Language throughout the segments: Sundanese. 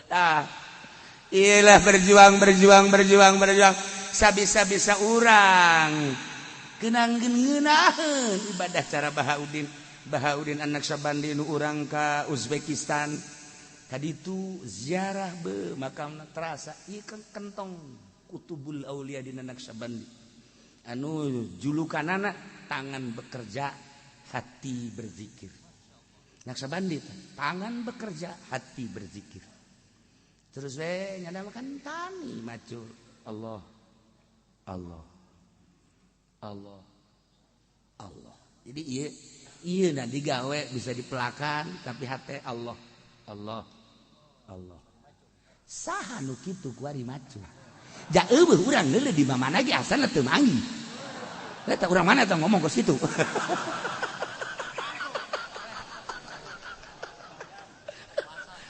Tah. Iyalah berjuang berjuang berjuang berjuang sabisa-bisa urang. Kenangkeun ngeunaheun ibadah cara Bahaudin. Bahaudin anak Sabandi nu urang ka Uzbekistan. Kaditu ziarah be makamna terasa ieu kan kentong Kutubul Aulia dina Naqsyabandi. Anu julukanana tangan bekerja hati berzikir. Naqsyabandi tangan bekerja hati berzikir. Terus we nyana makan tani macul Allah Allah Allah Allah. Jadi ieu ieu na digawe bisa dipelakan tapi hate Allah Allah Allah. Saha nu kitu kuari macul. Ja eueuh urang leuleuh di mana ge asalna teu manggih. Eta urang mana teh ngomong kos kitu.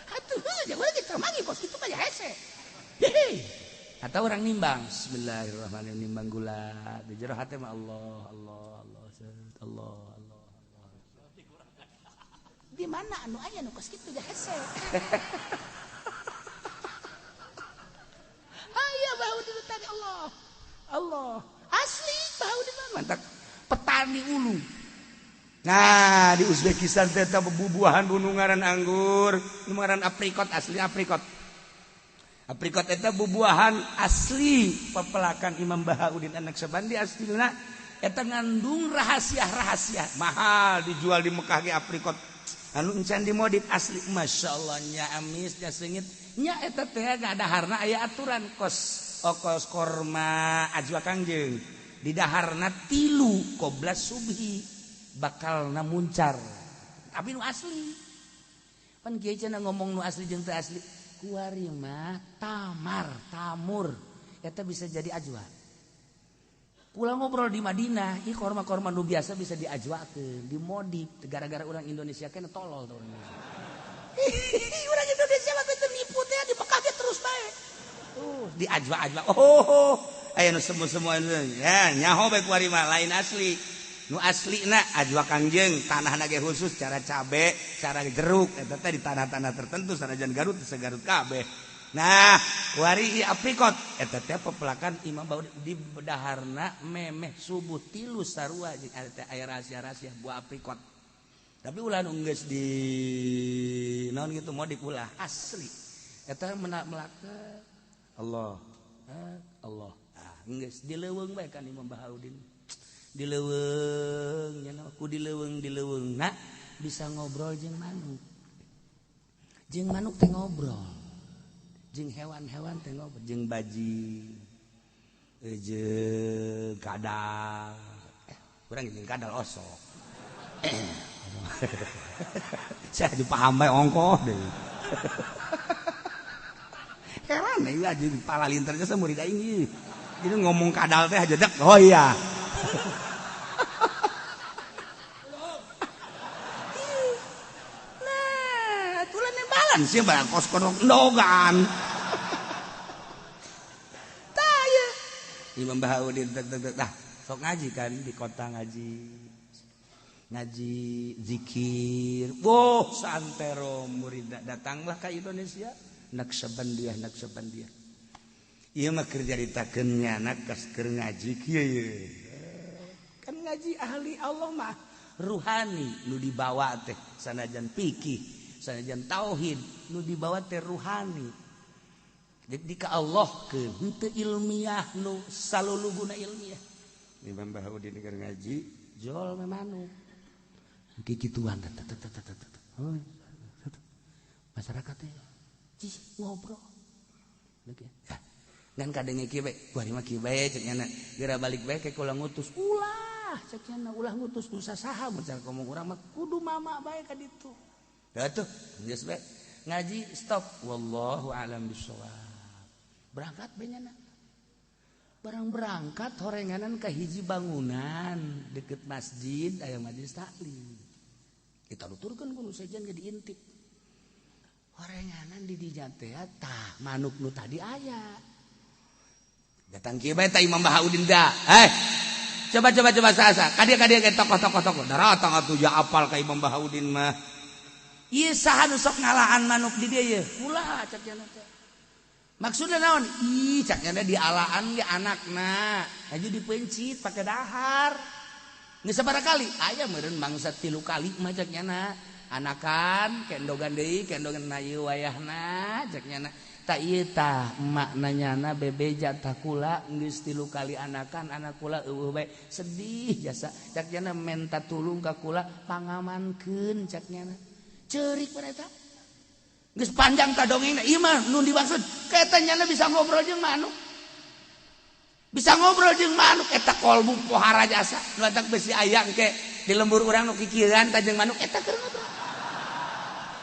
Atuh heuh ja urang teu manggih kos kitu mah hese. Hehe. Atau orang nimbang bismillahirrahmanirrahim nimbang gula di jero hate mah Allah Allah Allah Allah Allah. Di mana anu aya nu kos kitu ja hese. Aya bau di tadi Allah. Allah. Asli bau di mana? Mantap. Petani ulu. Nah, di Uzbekistan teh bubuahan bunungaran anggur, bunungaran aprikot asli aprikot. Aprikot eta bubuahan asli pepelakan Imam Bahaudin anak Sabandi aslina eta ngandung rahasia-rahasia. Mahal dijual di Mekah ge aprikot. Anu encan dimodif asli masyaallah nya amis nya seungit nya eta teh gak daharna aya aturan kos okos korma ajwa kangjeng di daharna tilu qobla subhi bakalna muncar tapi nu asli pan kieu cenah ngomong nu asli jeung teu asli kuari mah tamar tamur eta bisa jadi ajwa. Kula ngobrol di Madinah, ih korma-korma nu biasa bisa diajwakeun, dimodif gara-gara orang Indonesia kena tolol tuh orang Indonesia. Orang Indonesia mah teu nipu teh di Mekah ge terus bae. Tuh, diajwa-ajwa. Oh, aya nu semua-semua ya nyaho bae kuari mah lain asli. Nu aslina ajwa kangjeng, tanahna ge khusus cara cabe, cara jeruk eta teh di tanah-tanah tertentu sanajan Garut segarut kabeh. Nah, wari aprikot eta teh pepelakan Imam Baudi di daharna memeh subuh tilu sarua jeung eta aya rahasia-rahasia buah aprikot. Tapi ulah nu geus di naon gitu mau diulah asli. Eta melaka Allah. Allah. Ah, geus dileuweung bae kan Imam Bahaudin. Dileuweung nya ku dileuweung dileuweung na bisa ngobrol jeung manuk. Jeung manuk teh ngobrol. Jeung hewan-hewan teh ngobrol jeung baji jeung kadal. Kurang jeung kadal osok. Saya dipaham bae ongkoh deui. Heran ieu aja pala linternya murid aing ieu. Jadi ngomong kadal teh aja dek. Oh iya. Nah, aturan nembalan sih barang kos kodok ndogan. Tah ya. Imam Bahaudin tah sok ngaji kan di kota ngaji. Ngaji zikir. Wah, santero murid datanglah ke Indonesia Naqsyabandiyah Naqsyabandiyah. Ieu mah keur caritakeun nya kas keur ngaji kieu ye. Kan ngaji ahli Allah mah ruhani nu dibawa teh sanajan fikih, sanajan tauhid nu dibawa teh ruhani. Jadi ka Allah keun henteu ilmiah nu saluluguna ilmiah. Imam Bahaudin keur ngaji jol manuk. Kikituan masyarakat teh cih ngobrol. Dan kadenge kieu bae, kuari mah kieu bae cek nya geura balik bae ke kula ngutus. Ulah cek nya ulah ngutus nu saha mun cara ngomong urang mah kudu mama bae ka ditu. Atuh geus bae ngaji stop wallahu alam bissawab. Berangkat bae nya. Barang berangkat horenganan ka hiji bangunan deket masjid aya majelis taklim. Kita nuturkeun ku nu sejen ge diintip. Horenganan di dinya teh tah manuk nu tadi aya. Datang kieu bae tah Imam Bahaudin da. Eh, coba coba coba sasa. Ka dieu ke tokoh-tokoh tokoh. Daratang atuh ja apal ka Imam Bahaudin mah. Ieu saha nu sok ngalaan manuk di dieu ye? Kula cak nya teh. Maksudna naon? Ih cak nya dialaan ge anakna. Haju dipencit pake dahar. Geus sabaraha kali? Aya meureun mangsa 3 kali mah cak nya. Anakan kendogan deui, kendogan na ieu wayahna cak nya. Tak ieu tah emakna nyana bebeja tah kula geus 3 kali anakan anak kula eueuh bae sedih jasa cak nya menta tulung ka kula pangamankeun cak nya. Ceurik pada eta geus panjang ka dongengna ieu mah nu dimaksud eta nyana bisa ngobrol jeung manuk. Bisa ngobrol jeung manuk eta kolbu pohara jasa nu atak besi ayang ke di lembur urang nu kikieuan ka jeung manuk eta keur ngobrol.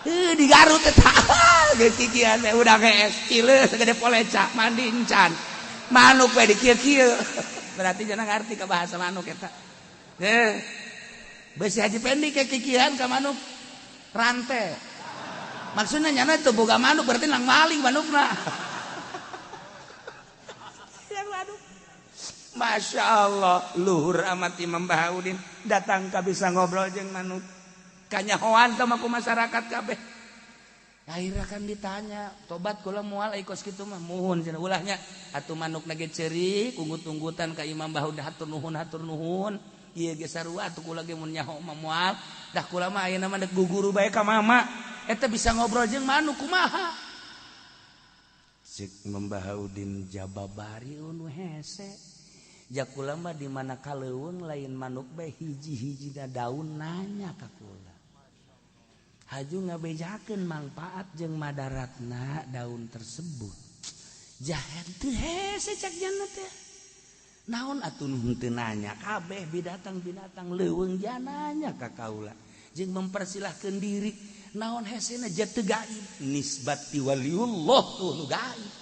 Heuh di Garut eta geus kikieuan we udah geus cileus sagede poleca mandi encan. Manuk we dikieu-kieu. Berarti jangan ngarti ka bahasa manuk eta. Heuh. Besi Haji Pendi ke kikieuan ka manuk rantai. Maksudnya nyana teu boga manuk berarti nang maling manukna. Yang manuk. Masya Allah, luhur amat Imam Bahaudin datang ka bisa ngobrol jeung manuk. Kanyahoan teh mah ku masyarakat kabeh. Akhirnya kan ditanya, tobat kula moal ai kos kitu mah muhun cenah ulahnya. Atuh manukna ge ceurik, unggut-unggutan ka Imam Bahaudin hatur nuhun hatur nuhun. Ieu ge sarua atuh kula ge mun nyaho mah moal. Dah kula mah ayeuna mah dek guguru bae ka mama. Eta bisa ngobrol jeung manuk kumaha? Cek Imam Bahaudin jababari nu hese. Ja kula mah di mana kaleuweung lain manuk bae hiji-hijina daun nanya ka kula. Haju ngabejakeun manfaat jeung madaratna daun tersebut. Jahet teu hese cak jana teh. Naon atuh nu henteu nanya kabeh binatang-binatang leuweung jananya ka kaula. Jeung mempersilahkeun diri naon hesena ja teu gaib nisbat ti waliullah tuh nu gaib.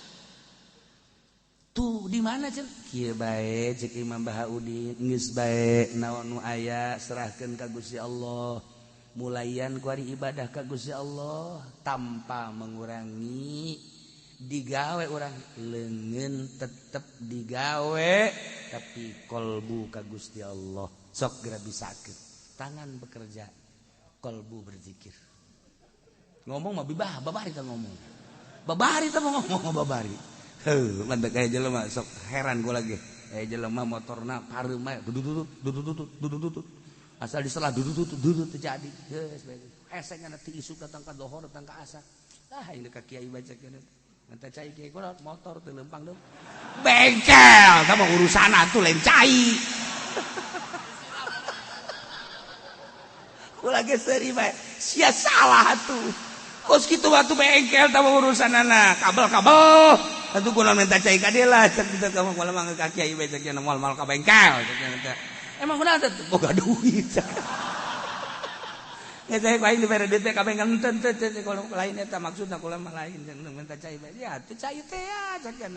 Tuh di mana cenah? Kieu bae ceuk Imam Bahaudin geus bae naon nu aya serahkeun ka Gusti Allah. Mulayan ku ari ibadah ka Gusti Allah tanpa mengurangi digawe urang leungeun tetep digawe tapi kolbu ka Gusti Allah sok geura bisakeun tangan bekerja kolbu berzikir. Ngomong mah bibah babari teh ngomong. Babari teh ngomong babari. Heuh mantep aya jelema sok heran gua lagi. Aya jelema motorna pareum bae dudut dudut dudut dudut. Asal diselah dudut dudut terjadi. Geus bae. Hese ngana ti isuk datang ka dohor datang ka asar. Ah ini ka kiai baca keun. Menta cai kiai kula motor teu lempang deui. Bengkel tah mah urusan atuh lain cai. Kula ge seuri bae. Sia salah atuh. Kos kitu atuh bengkel tah mah urusanana kabel-kabel. Atuh kula minta cai ka dieu lah cek kitu ka mah kula mah ka kiai bae cek moal-moal ka bengkel cek. Emang kunaon teh boga duit. Geus saya aing dibere duit teh ka bengkel henteu teu kalau lain eta maksudna kula mah lain minta cai bae. Ya teu cai teh ya cek dia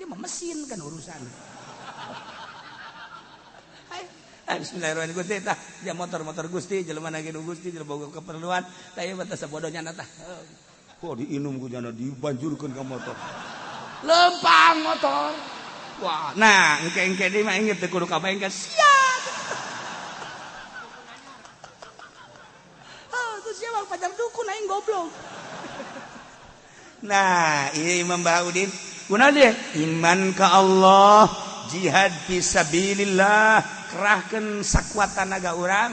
mah mesin kan urusan. Bismillahirrahmanirrahim Gusti tah dia motor-motor Gusti jelema na ge Gusti jelema boga keperluan tah ieu mah teh sabodohnya tah. Kok diinum ku jana dibanjurkeun ka motor. Lempang motor. Wah, nah engke-engke deui mah inget teu kudu ka bengkel siap. Ah, tuh siapa pacar dukun aing goblok. Nah, ieu Imam Bahaudin kunaon dia? Iman ka Allah, jihad fi sabilillah, kerahkeun sakuat tanaga urang.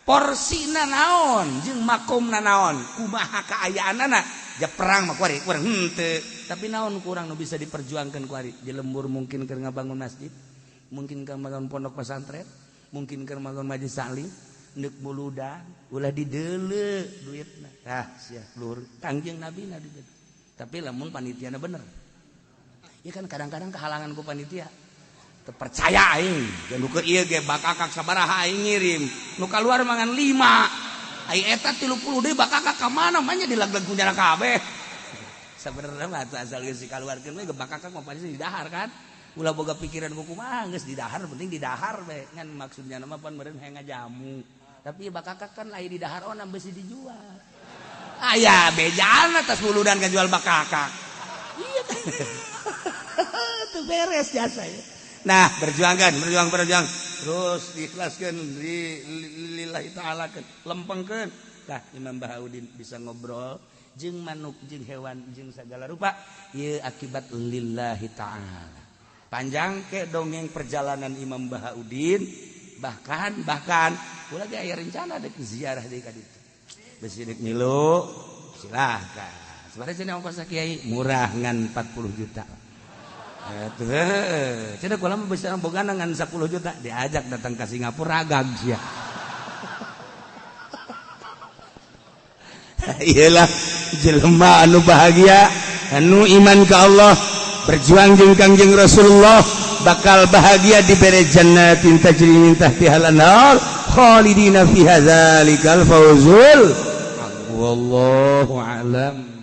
Porsina naon jeung makomna naon, kumaha kaayaanana? Ja perang mah kuari kurang henteu. Tapi naon kurang nu bisa diperjuangkeun kuari? Di lembur mungkin keur ngabangun masjid, mungkin keur ngabangun pondok pesantren, mungkin keur ngabangun majelis taklim, neuk muludan, ulah dideuleu duitna. Tah sia luhur Kangjeng Nabi na duit. Tapi lamun panitiana bener. Ya kan kadang-kadang kehalangan ku panitia. Terpercaya aing, nu keur ieu ge bakakak sabaraha aing ngirim. Nu kaluar mangan 5. Ai eta 30 deui bakakak ka mana mah nya dilag-lag ku nyana kabeh. Sabenerna mah asal geus dikaluarkeun we bakakak mah pasti didahar kan. Ulah boga pikiran ku kumaha geus didahar penting didahar we. Ngan maksudnya mah pan meureun hayang ngajamu. Tapi bakakak kan lain didahar onam besi dijual. Aya bejaan atas muludan kan jual bakakak. Iya. Itu beres jasa ya. Nah, berjuangkan, berjuang, berjuang. Terus diikhlaskan, lillahi ta'ala kan, lempengkan. Tah, Imam Bahaudin bisa ngobrol jeung manuk, jeung hewan, jeung segala rupa. Ieu akibat lillahi ta'ala. Panjang ke dongeng perjalanan Imam Bahaudin. Bahkan bahkan kula ge aya rencana dek ziarah deui ka ditu. Bisi dek milu, silahkan. Sebenarnya cenah ongkos kiai murah, ngan 40 juta. Atuh, cenah kula mah bisa boga ngan 10 juta, diajak datang ke Singapura ragag sia. Iyalah jelema anu bahagia, anu iman ke Allah, berjuang jeung Kangjeng Rasulullah, bakal bahagia dibere jannatin tajri min tahtihal anhar khalidina fiha, dzalikal fawzul. Wallahu a'lam.